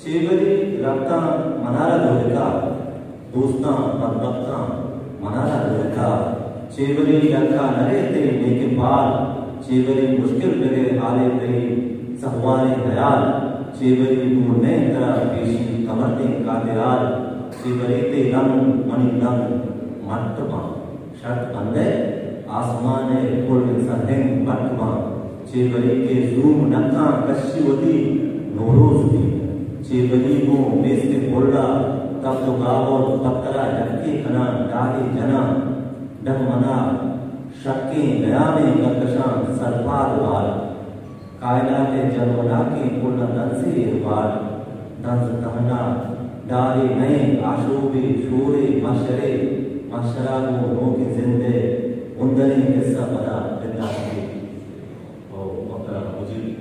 چے بری رپتاں منارا دورکا، دوستاں بدبختاں منارا دورکا۔ چے بری لکا نرے تئی نیکیں پال، چے بری مشکل بگے حالے تئی سہواریں حیال۔ چے بری دور نئے ترا پیشی کمردیں کاترال۔ چے بری تئی لنگ منی لنگ مٹ باں۔ شرط بندئے آسمان ءِ کل سرہنگ بٹ باں۔ چے بری کہ زوم نکاں کشی وتی نوروز بی۔ چے بری گوں میسکیں پل ءَ تپت ءُ گاہر پتر ءَ یکے کناں ڈاہے جناں۔ ڈن منا شکیں نیامیں کلکشاں سرپاد بال۔ کائنات ءِ جلوناکیں پل ءَ دنزے ایر بال۔ دنز تہنا ڈارے نئیں، آشوبے، شورے، محشرے، محشرا گوں نوکیں زند ءِ گندنیں قصہ پدا بندات بیت۔ او محترم مجید،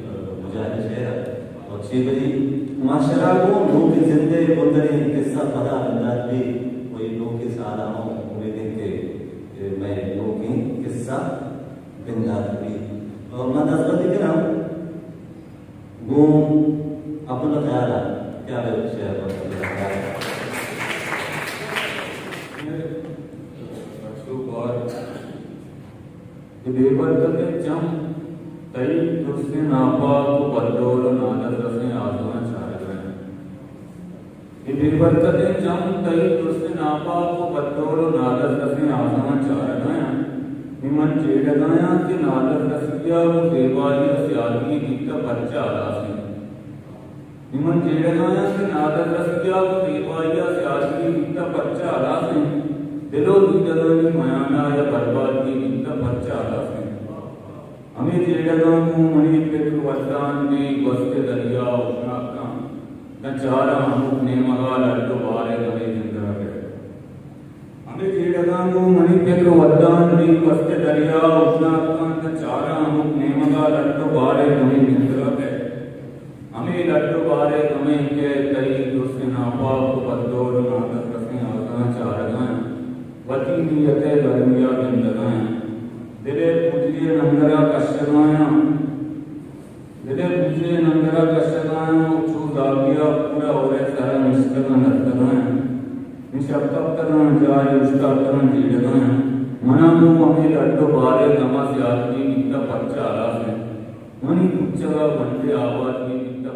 مجاہد شعر ءَ۔ او چے بری محشرا گوں نوکیں زند ءِ گندنیں قصہ پدا بندات بیت۔ و اے نوکیں سال ءَ ہم امید انت کہ مئے نوکیں قصہ بندات بیت۔ اور من دستبندی کناں گوں عبداللہ خیال ءَ کہ آ بہ شعر بند کنت۔ اے بے برکتیں چم تئی ترسیں ناپاک و بدڈول و نادزرسیں آزماں چارگ ءَ انت۔ اے بے برکتیں چم تئی ترسیں ناپاک و بدڈول و نادزرسیں آزماں چارگ ءَ انت۔ نی من جیڑگ ءَ آں کہ نادزرسی ءَ گوں زیبائی ءَ سیادگی بیتگ پرچا ہلاس انت۔ نی من جیڑگ ءَ آں کہ نادزرسی ءَ گوں زیبائی ءَ سیادگی بیتگ پرچا ہلاس انت۔ دل و دیدگانی میان ءَ یا بربادگی بیتگ پرچا ہلاس انت۔ ہمے جیڑگاں گوں منی پکر ودان بی، گوست ءِ دریا اوشناکاں، داں چاراں ہمک نیمگا لڈ و بارے گمے گندگ ءَ کئیت۔ ہمے جیڑگاں گوں منی پکر ودان بی، گوست ءِ دریا اوشناکاں، داں چاراں ہمک نیمگا لڈ و بارے گمے گندگ ءَ کئیت۔ ہمے لڈ و بارے گمے کہ تئی ترسیں ناپاک و بدڈول و نادزرسیں آزماں چارگاں، وتی نیت ءِ گرمی ءَ گندگاں۔ دل ءِ پوجی ءِ نندر ءَ کشگاں، دل ءِ پوجی ءِ نندر ءَ کشگاں و چو زاگی ءَ پورا ہور ءِ سر ءَ نشتگاں نندگاں۔ من شپ کپتگاں، جاہے اوشتاتگاں جیڑگاں۔ منا گوں ہمے لڈ و بارے گم ءَ سیادگی بیتگ پرچا ہلاس انت۔ منی کوچگ ءَ بنڈے آبادگی بیتگ